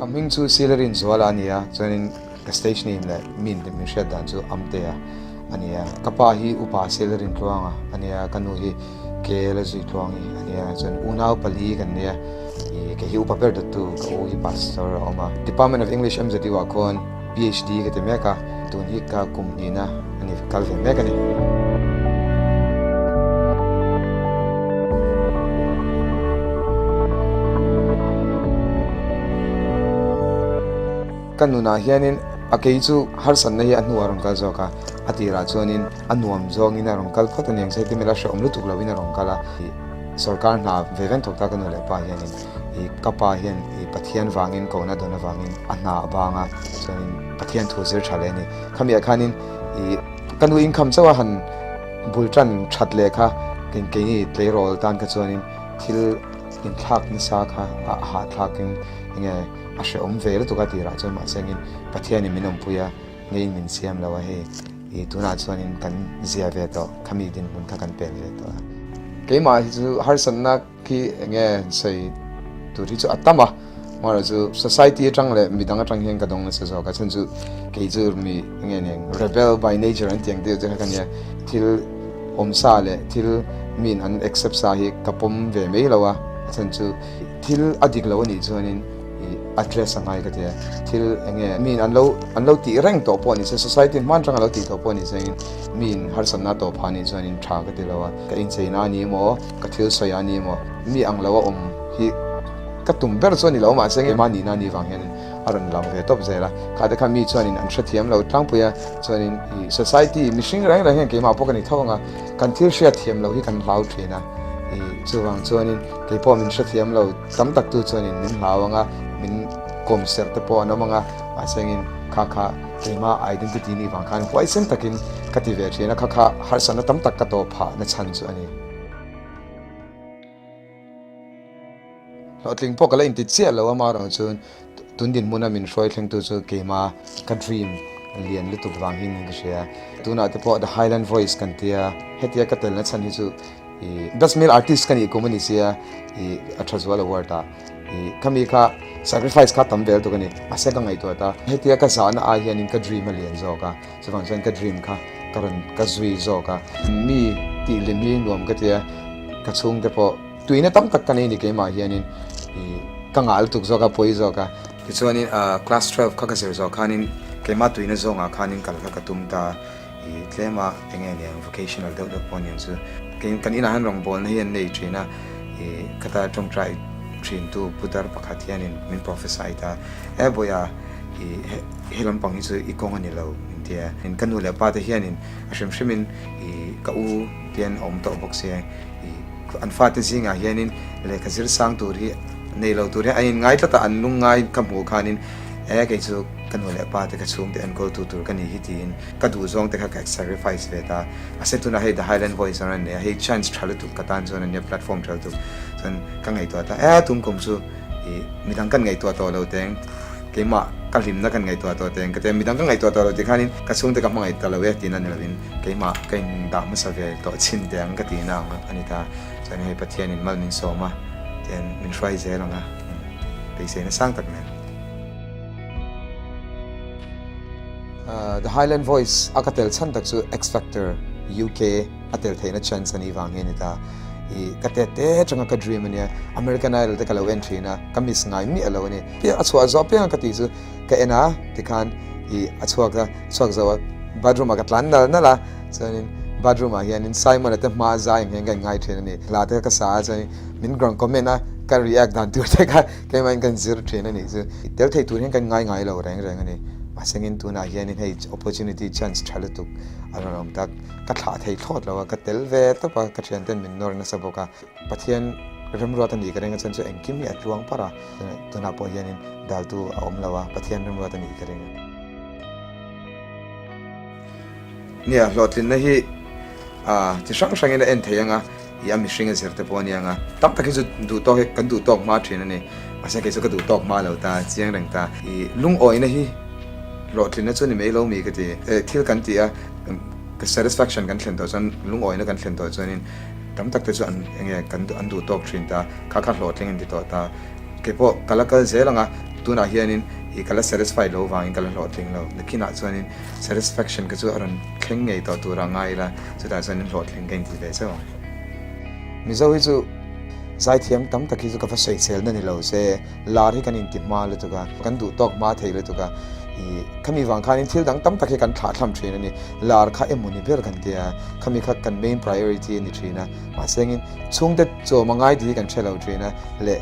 Ka hming chu Silarin Zuala a ni a, chuanin ka stage name leh min min hriat dan chu Amtea a ni a. Ka pa hi Upa Silarin Tluanga a ni a, ka nu hi Kela Zui Tluangi a ni a, chuan unau pali kan ni a, ih kei hi upa ber dawttu ka u hi Pastor a awm a. Department of English MZU ah khuan PhD ka ti mek a, tun hi ka kum hnihna a ni kal ve mek a ni. Ka nunah hianin a kei chu harsatna hi a hnuah a rawn kal zawk a, a tirah chuanin a nuam zawngin a rawn kal phawt a ni ang che, heti mela hrehawm lutuk lovin a rawn kal a. Sorkar hna ve veng thawk ta ka nu leh pa hianin ih ka pa hian ih Pathian vangin kohna dawn avangin a hna a bang a, chuanin Pathian thu zir tha leh a ni. Khamiah khanin ih ka nu income chauh a han bul tan that leh kha keini tleirawl tan kha chuanin thil inthlak nasa kha a hahthlakin enge a hrehawm ve lutuk a tirah chuan mahse angin Pathianin min awmpui a. Ngeiin min siam lo a hei i tunah chuanin kan zia ve tawh khami dinhmun kha kan pen ve tawh a. Keimah hi chu harsatna khi enge sawi tur hi chu a tam a, amaherawh chu society atang leh midang atang hian ka dawng nasa zawk a, chhan chu kei chu mi enge nen rebel by nature an tih ang deuh te kha ka nia, thil awmsa leh thil miin an accept sa hi ka pawm ve mai lo a, a chhan chu thil a dik lo a nih chuanin. Ih address a ngai ka ti a, thil eng nge miin an lo an lo tih reng tawh pawh a ni se, society hman atanga lo tih tawh pawh a ni se in miin harsatna tawh phah a nih chuan in tha ka ti lo a, ka incheina a ni emaw, ka thil sawi a ni emaw, mi ang lo a awm hi ka tum ber chu a ni lo mahse keimah nihna a nih vang hian a rawn lang ve tawp zel a, kha te khan mi chuanin an hrethiam lo tlangpui a, chuanin ih society mihring reng reng hian keimah pawh ka ni tho ang a, kan thil hriatthiam loh hi kan hlau thin a, ih chuvang chuanin keipawh min hrethiam lo. Tam tak tu chuanin min hlau ang a, min kawm serh te pawh an awm ang a, mahse engin kha kha keimah identity nih vang khan huaisen takin ka ti ve thin a, kha kha harsatna tam tak ka tawh phah na chhan chu a ni. Hlawhtling pawh ka la inti chiah lo a, amaherawh chuan tun dinhmuna min hruai thlengtu chu keimah ka dream lian lutuk vang hian ka hria. Tunah te pawh The Highland Voice kan tia, hetia ka telna chhan hi chu I best male artist ka nih kum a ni sia i a tha zual award a i khami kha sacrifice kha tam vel tuk a ni mahse ka ngaihtuah ta hetia ka zahna ai hianin ka dream a lian zawk a chuvang chuan ka dream kha ka rawn ka zui zawk a mi tih hlim hi nuam ka tia ka chhungte pawh tuina tam tak ka nei ni keimah hianin i ka ngah lutuk zawk a pawi zawk a tichuanin class 12 kha ka zir zawh khanin keimah tuina zawngah khanin kal kha ka tum ta. I tlem a enge aniang vocational deuh deuh pawh aniang chu kei kan inah hian rawngbawlna hi an nei thin a i khata tawngtai thin tu putar pakhat hianin min prophesy ta e bawiha i he lampang hi chu i kawng a ni lo min ti a in ka nu leh pa te hianin a hrim hrimin i ka u te an awm tawh bawk sia i an fate zingah hianin lehkha zir sang tur hi nei lo tur hi an inngai tlat a an lungngai ka hmuh khanin e kei chu ka nu leh pa te ka chhungte enkawl tu tur ka ni hi tiin ka duh zawng te kha ka sacrifice ve ta. Mahse tunah hei The Highland Voice a rawn nei a, hei chance tha lutuk ka tan chuan a nia platform tha lutuk chuan ka ngaihtuah ta e tum kum chu ih midang kan ngaihtuah tawh lo teng keimah ka hlimna kan ngaihtuah tawh teng ka ti a, midang ka ngaihtuah tawh lo tih khanin ka chhungte ka hmangaih ta lo e tihna ni lovin keimah ka indah hmasa ve tawh chhin teh ang ka tihna ang a ni ta. Chuan hei Pathianin mal min sawm a tian min hruai zel ang a beiseina sang tak nen. The Highland Voice a ka tel chhan tak chu X Factor UK a tel theihna chance a nih vang hi a ni ta. I ka tet te atanga ka dream a nia, American Idol te ka lo en thin a, ka miss ngai miah lo a ni. A chhuah zawh piang a ka tih chu ka en a, tikhan i a chhuak a, chhuak zo a bathroom ah ka tlan nal nal a, chuanin bathroom ah hianin Simon-a te hma zai ang hian ka inngai thin a ni. Hla te ka sa a, chuanin min rawn comment a, ka react dan tur te kha Keimah in kan zir thin a nih chu. Tel thei tur hian kan ngai ngai lo reng reng a ni. Mahsengin tunah hianin hei opportunity chance tha lutuk a rawn awm tak. Ka thlah thei thlawt lo a, ka tel ve tawp a, ka thianten min nawr nasa bawk a. Pathian remruat a nih ka ring a, chuan chu engkim hi a tluang parh a. Tunah pawh hianin daltu a awm lo a, Pathian remruat a nih ka ring a. Nia, hlawhtlinna hi chi hrang hrangin a en thei ang a. I a mihring a zir te pawh a nia nga, tam tak hi chu duh tawk hi kan duh tawk hma thin a ni. Mahse kei chu ka duh tawk hma lo ta, chiang reng ta. I lungawihna hi hlawhtlinna chu ni mai lo mi ka ti. Thil kan tih a, ka satisfaction kan thlen tawh chuan, lungawihna kan thlen tawh chuanin tam tak te chu an enge kan an duh tawk thin ta, kha kha hlawhtling an ti tawh ta. Kei pawh ka la kal zel ang a. Tunah hianin i ka la satisfied lo vangin ka la hlawhtling lo. Nakinah chuanin satisfaction ka chu a rawn thleng ngei tawh turah ngai ila, chutah chuanin hlawhtling ka inti ve chauh ang. Mizo hi chu zaithiam tam tak hi chu ka va sawiselna ni lo se, lar hi kan inti hma lutuk a, kan duh tawk hma thei lutuk a, i khami vang khanin thil dang tam tak hi kan thlahthlam thin a ni. Lar kha emaw ni ber kan tia, khami kha kan main priority a ni thin a, mahse engin chhungte chawm a ngai tih hi kan hre lo thin a, leh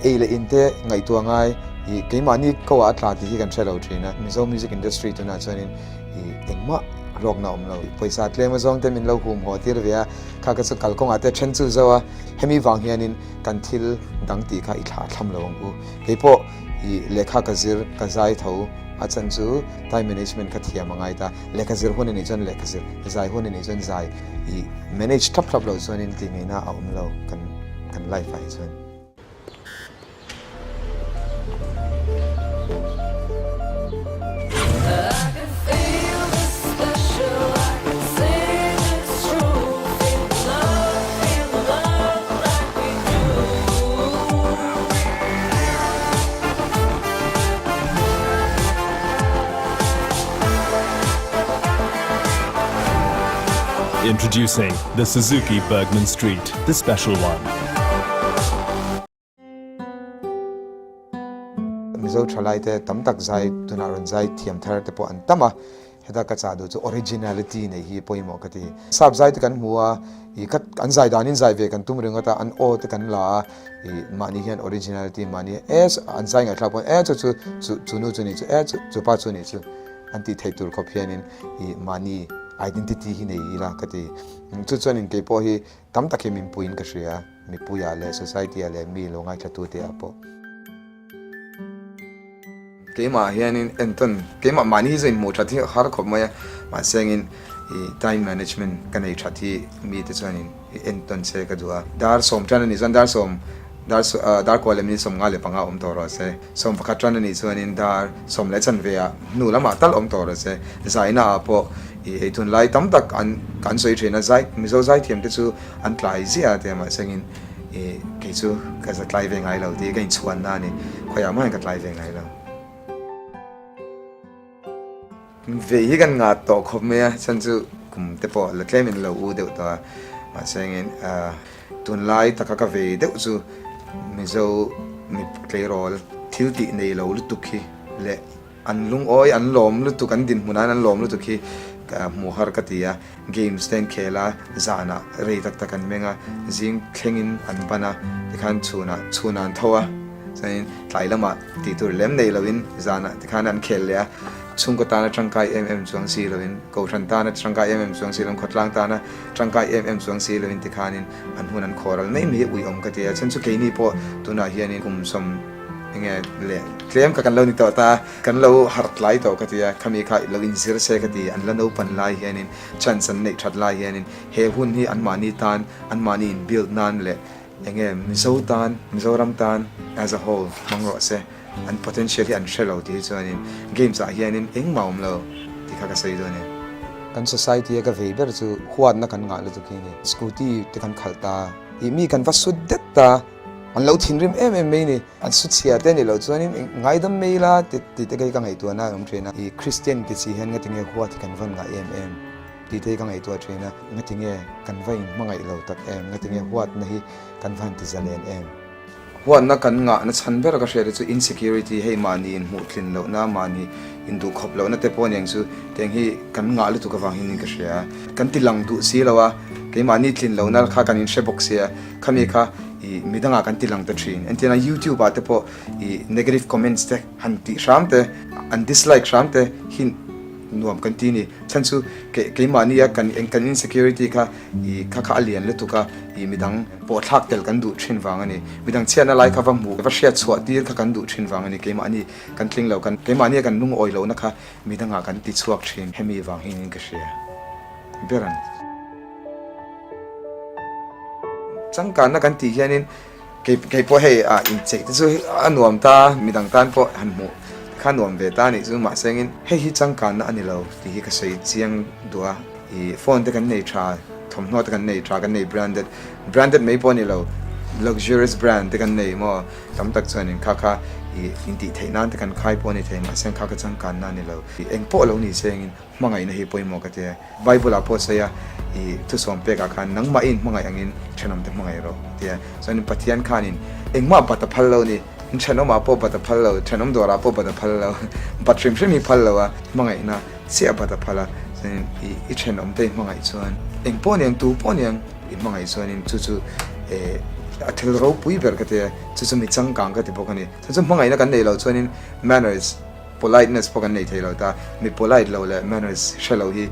ei leh in te ngaihtuah ngai i keimahni ko ah a tla tih hi kan hre lo thin a. Mizo music industry tunah chuanin i engmah hlawkna awm lo. Pawisa tlem azawng te min lo hum haw tir ve a, kha ka chu kalkawngah te then chu zo a, hemi vang hianin kan thil dang tih kha i thlah thlam lo ang u. Keipawh i lehkha ka zir ka zai tho a chan chu time management kha thiam a ngai ta. Lehkha zir hun a nih chuan lehkha zir, zai hun a nih chuan zai i manage thlap thlap loh chuanin tih ngaihna a awm lo kan kan life ah hi chuan. Introducing the Suzuki Burgman Street, the special one. Mizo thalai te tam tak zai tunah rawn zai thiam thar te pawh an tam a, heta ka chah duh chu originality nei hi pawimawh ka ti. Sap zai te kan hmu a, ih ka an zai danin zai ve kan tum ringawt a, an aw te kan la a, ih mahni hian originality mahni e an zai ngaihthlak pawn e chu chu chu chu nu chu nih chu e chu chu pa chu nih chu an tih theih tur khawp hianin ih mahni identity hi nei ila ka ti. Chu chuanin keipawh hi Tam tak hi min puiin ka hria, mipuiah leh society-ah leh mi lo ngaithlatute ah pawh. Keimah hianin entawn, keimah mahni hi chu inhmuh that hi har khawp mai a, mahse engin i time management ka nei that hi mite chuanin i entawn se ka duh a. Dar sawm tan a nih chuan dar sawm, dar dar kua leh minute 55 awm tawh rawh se. 11 tan a nih chuanin dar sawm leh chanve ah hnu lamah tal awm tawh rawh se. Zaina ah pawh I hei tunlai tam tak an kan sawi thin a, zai Mizo zaithiam te chu an tlai ziah a tia mahsengin i kei chu ka za tlai ve ngai lo tih ka inchhuanna a ni, khawiah mah hian ka tlai ve ngai lo. Vei hi kan ngah tawh khawp mai a, chhan chu kum te pawh la tlemin lo u deuh tawh a, mahsengin tunlai taka ka vei deuh chu Mizo mi tleirawl thil tih nei lo lutuk hi leh An lungawi, an lawm lutuk, an dinhmun ah an lawm lutuk hi hmuh har ka ti a, games te an khel a, zanah rei tak tak an meng a, zing thlengin an ban a, tikhan chhunah chhunah an tho a, chuanin tlai lamah tih tur lem nei loin zanah tikhan an khel leh a, chhungkaw tana tangkai em em chuang si loin, kohhran tana tangkai em em chuang si loin, khawtlang tana tangkai em em chuang si loin tikhanin an hun an khawral mai mai hi uiawm ka ti a, chhan chu keini pawh tunah hianin kum sawm. Enge le tlem kha kan lo ni tawh ta, kan lo harh tlai tawh ka ti a, khami kha lo inzir se ka ti, an la naupan lai hianin chance an neih that lai hianin he hun hi anmahni tan, anmahni in build nan leh enge Mizo tan, Mizoram tan as a whole hmang rawh se, an potential hi an hre lo tih hi chuanin games ah hianin engmah a awm lo tih kha ka sawi dawn e. Kan society a ka vei ber chu huatna kan ngah lutuk hi a ni, scooty te kan khalh ta, ih mi kan va sut det ta. An lo thinrim em em mai ni. An su chhia te ni loh chuanin ngaidam mai ila ti te kei ka ngaihtuahna a awm thin a. I Kristian ti si hian ngatinge huat hi kan va ngah em em tih te hi ka ngaihtuah thin a. Ngatinge kan va inhmangaih lo tak em, ngatinge huatna hi kan va han ti zalen em. Huatna kan ngahna chhan ber ka hriat hi chu insecurity hei mahni inhmuh tlin lohna, mahni induhkhawp lohna te pawh aniang chu tiang hi kan ngah lutuk avang hian ka hria. Kan ti lang duh si lo a, keimahni tlin lohna kha kan inhre bawk sia. Khami kha i midangah kan ti lang ta thin. Entirna YouTube ah te pawh i negative comments te han tih hram te, an dislike hram te hi nuam kan ti ni. Chhan chu ke keimahni a kan kan insecurity kha i kha kha a lian lutuk a, i midang pawh thlak tel kan duh thin vang a ni. Midang chhiatna lai kha va hmuh, va hriat chhuah tir kha kan duh thin vang a ni. Keimahni kan tling lo, kan keimahni a kan lungawi lohna kha midangah kan ti chhuak thin. Hemi vang hian ka hria ber ang. Changkanna kan tih hianin kei kei pawh hei ah incheih te chu a nuam ta midang tan pawh han hmuh kha nuam ve ta anih chu mahse engin hei hi changkanna a ni lo tih hi ka sawi chiang duh a ih phone te kan nei tha thawmhnaw te kan nei tha kan nei branded branded mai pawh a ni lo luxurious brand te kan nei maw tam tak chuanin kha kha. I intih theih nan te kan khai pawh a ni thei mahse kha ka changkanna a ni lo. Eng pawh lo ni sengin hmangaihna hi pawimawh ka ti a. Bible ah pawh sawi a, i thusawm pekah khan nangmah i inhmangaih angin thenawmte hmangaih rawh a ti a. Chuanin Pathian khanin engmah bat a phal lo ni, thenawmah pawh bat a phal lo, thenawm dawrah pawh bat a phal lo, bat hrim hrim hi phal lo a, hmangaihna chiah bat a phal a. Chuanin i i thenawmte i hmangaih chuan eng pawh ni ang, tu pawh ni ang i hmangaih chuanin chu chu eh a thil ropui ber ka ti a, chu chu mi changkang ka ti bawk a ni. Chuan chu hmangaihna kan neih loh chuanin manners, Politeness pawh kan nei thei lo ta, mi polite lo leh manners hre lo hi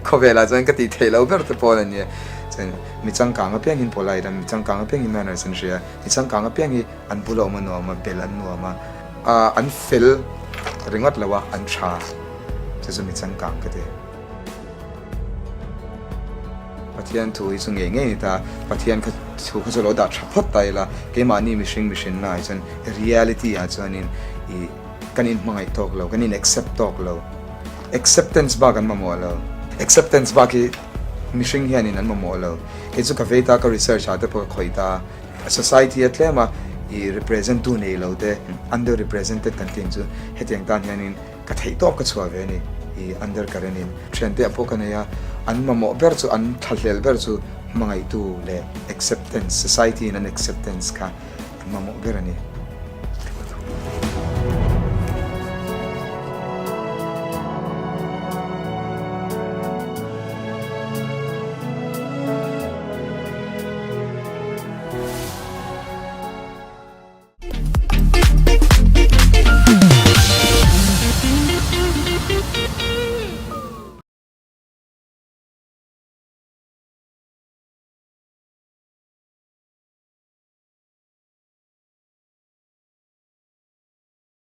khawvelah chuan ka tih theih loh ber te pawh a ni a. Chuan mi changkang apiang hi polite a, mi changkang apiang hi manners an hria a, mi changkang apiang hi an bula awm a nuam a, bel an nuam a, an fel ringawt lo a, an tha chu chu mi changkang ka ti. Pathian thu hi chu ngei ngei a ni ta, Pathian kha thu kha chu lo dah tha phawt ta ila, keimahni mihring mihrinna ah chuan reality ah chuanin ih kan inhmangaih tawk lo, kan in accept tawk lo, acceptance bak an mamawh lo, acceptance bak hi mihring hianin an mamawh lo, kei chu ka vei ta, ka research ah te pawh ka khawih ta, society a tlem a ih represent tu nei lo te, under represented kan tih ang chu hetiang tan hianin. Ka theih tawp ka chhuah ve a ni i under current in thiante ah pawh ka nei a, an mamawh ber chu an thlahlel ber chu hmangaihtu leh acceptance, society in an acceptance kha an mamawh ber a ni.